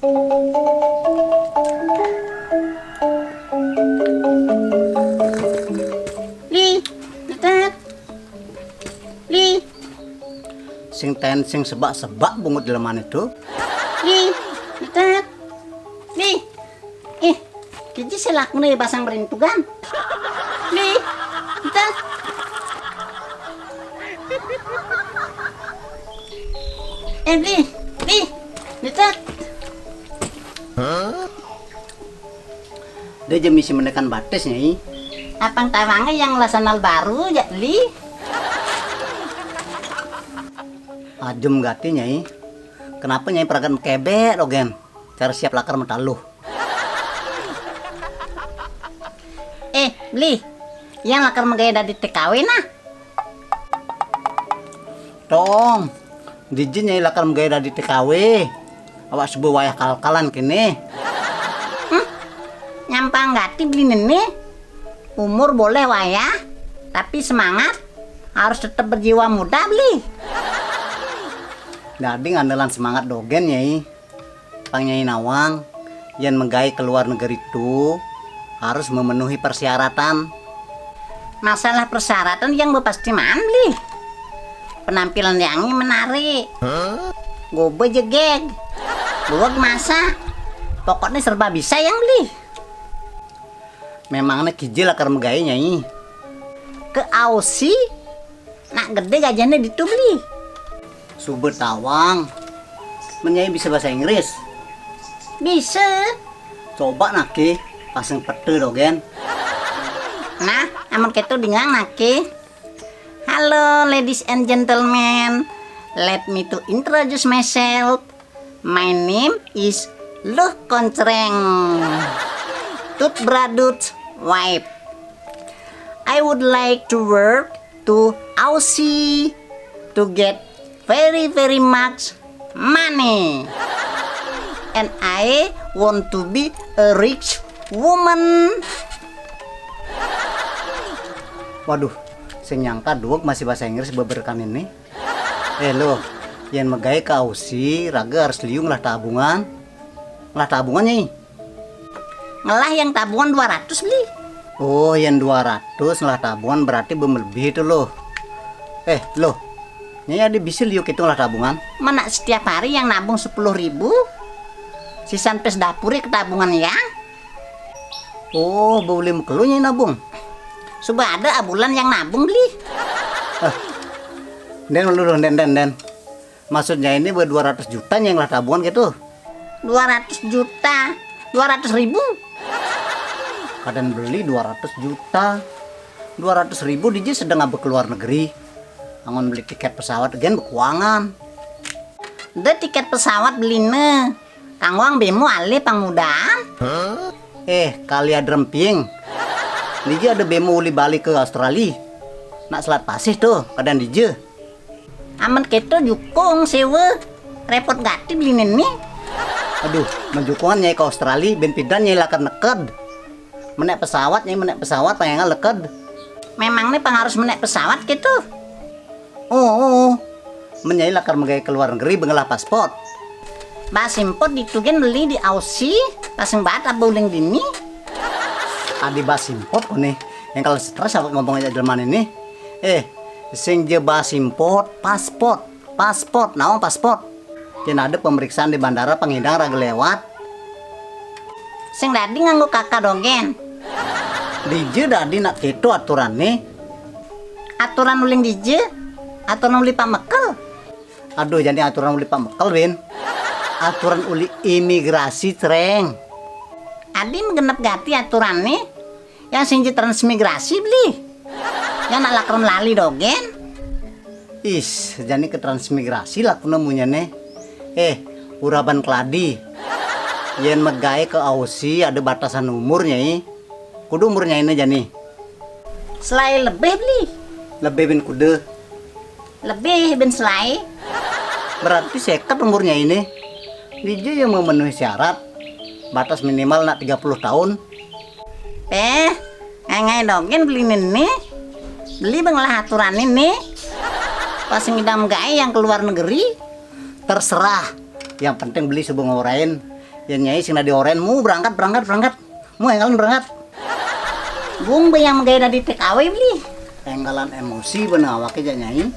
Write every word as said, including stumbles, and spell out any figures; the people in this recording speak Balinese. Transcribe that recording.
Li, Netet. Li. Sing ten, sing sebak-sebak bungut dalaman itu. Li, Netet. Li. Ih, kiji selakne basang berintugan. Li, Netet. Eh, Li, Li, Netet. Dia je misi menekan batis, Nyai. Apang tawange yang la sandal baru, ja, Li? Ajem gati, Nyai. Kenapa Nyai peragat mekebe, dogen? Cara siap lakar metaluh. Eh, Beli, yang lakar megawe dadi T K W nah? Tong, dije Nyai lakar megawe dadi T K W. Awak suba wayah kal-kalan kene. Hmm, nyampang gati Beli nene. Umur boleh wayah, tapi semangat harus tetap berjiwa muda, Beli. Dadi ngandelan semangat dogen, Nyai. Pang Nyai nawang, yen megawe ke luar negeri tu harus memenuhi persyaratan. Masalah persyaratan yang be pasti maan, Beli. Penampilan yang menarik. Gobe jegeg. Luweg masak. Pokoknya serba bisa yang, Beli. Memangnya kije lakar megawe, Nyai? Ke Aussie, nak gede gajahnya ditu, Beli. Suba tawang. Men Nyai bisa bahasa Inggris? Bisa. Coba nake, pasang pete dogen. Nah, amun keto dingang nake. Hello, ladies and gentlemen. Let me to introduce myself. My name is Luh Koncreng, Tut Bradut wife. I would like to work to Aussie to get very, very much money. And I want to be a rich woman. Waduh, sing nyangka duweg masih bahasa Inggris beberkan ini. Eh, Luh, yen megawe ke Aussie, raga harus liu ngelah tabungan. Ngelah tabungan, Nyai? Ngelah yang tabungan dua ratus, Beli. Oh, yen dua ratus ngelah tabungan berarti be melebihi tu, Luh. Eh, Luh, Nyai ade bisi liu keto ngelah tabungan? Menak setiap hari yang nabung sepuluh ribu, sisan pes dapure ke tabungan yang. Oh, be ulih mekelu Nyai nabung? Suba ada abulan yang nabung, Beli. Eh, den, Luh, den, den, den. Maksudnya ini be dua ratus juta Nyai ngelah tabungan gitu? Dua ratus juta, dua ratus ribu. Kaden beli dua ratus juta. Dua ratus ribu dije sedeng abe ke luar negeri. Angon beli tiket pesawat gen bekuangan. De tiket pesawat beline. Kanggo bemo ale pang mudaan. Eh, kali adrem ping. Dije ada bemo uli balik ke Australia. Nak selat pasih tuh, kaden dije. Amen keto jukung sewa. Repot gati beline ni. Aduh, men jukungan Nyai ke Australia, ben pidan Nyai lakar neked. Menek pesawat, Nyai menek pesawat, pang engal neked. Memang ni pang harus menek pesawat keto? Oh, oh, oh. Men Nyai lakar megawe ke luar negeri, be ngelah paspor. Bas impot ditu gen beli di Aussie, pasang baat abe uling dini. Adi bas impot kone, yang kalau stres apa ngomong aja dalaman ini. Eh, sing je bas impot, paspor, paspor, nawang paspor. Yen ada pemeriksaan di bandara pang ngidang raga lewat. Sing dadi nganggo kaka dogen. Dije dadi nak keto aturan ni. Aturan uling dije, aturan uli Pak Mekel. Aduh, jani aturan uli Pak Mekel, Win. Aturan uli imigrasi, Creng. Adi menggenep gati aturan ni. Yang sing je transmigrasi beli. Yang nak lakrem lali dogen. Is, jani ke transmigrasi lakune munyene. Eh, uraban keladi. Yen megawe ke Aussie ada batasan umur, Nyai. Kudu umur Nyai ne jani. Selai lebih beli. Lebih bin kuda. Lebih bin selai. Berarti seket umur Nyai ne. Dije yang memenuhi syarat. Batas minimal nak tiga puluh tahun. Eh, ngai-ngai dogen beli nene. Beli be ngelah aturan ini. Pas ngidam gae yang ke luar negeri. Terserah. Yang penting beli suba ngorain. Ya Nyai sing na dioren, mu berangkat, berangkat, berangkat. Mu enggalan berangkat. Bung, beuh, yang gaya di T K W beli. Enggalan emosi bener awaknya, Nyai.